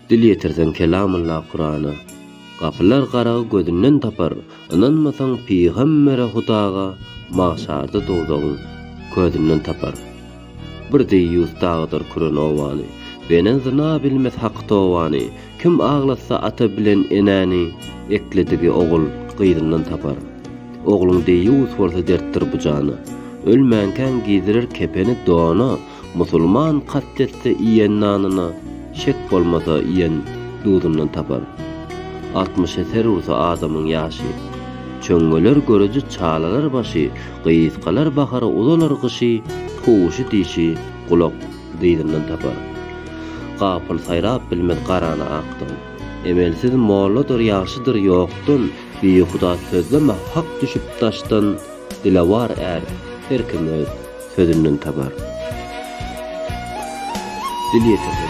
Dil ýetirseň Kelamylla Kurana. Gapylar garagy gözünden tapar, Ynanmasaň pygambere Hudaga, Magşarda dowzagyň közünden tapar. Bir deýýus dagydar küren obany, Benen zyna bilmez haky tobany, Kim aglatsa ata bilen enäni, Ekledigi ogul gyzyndan tapar. Ogluň deýýus bolsa dertdir bu jana, Ölmänkäň giydirer kepeni dona, Musulman kast etse iýen nanyna, Şek bolmasa iýen duzundan tapar. Altmyşa ser ursa adamyň ýaşy, Çöňňeler göreji çalalar başy, Gysgalar bahary uzalar gyşy, Huşy dişi gulak dyzyndan tapar. Gapyl saýrap bilmez garany akdan. Emelsiz molladyr ýagşydyr ýokdan, Bihuda sözleme hak düşüp daşdan, Dilewar är her kim öz sözünden tapar. Dil ýetirseň.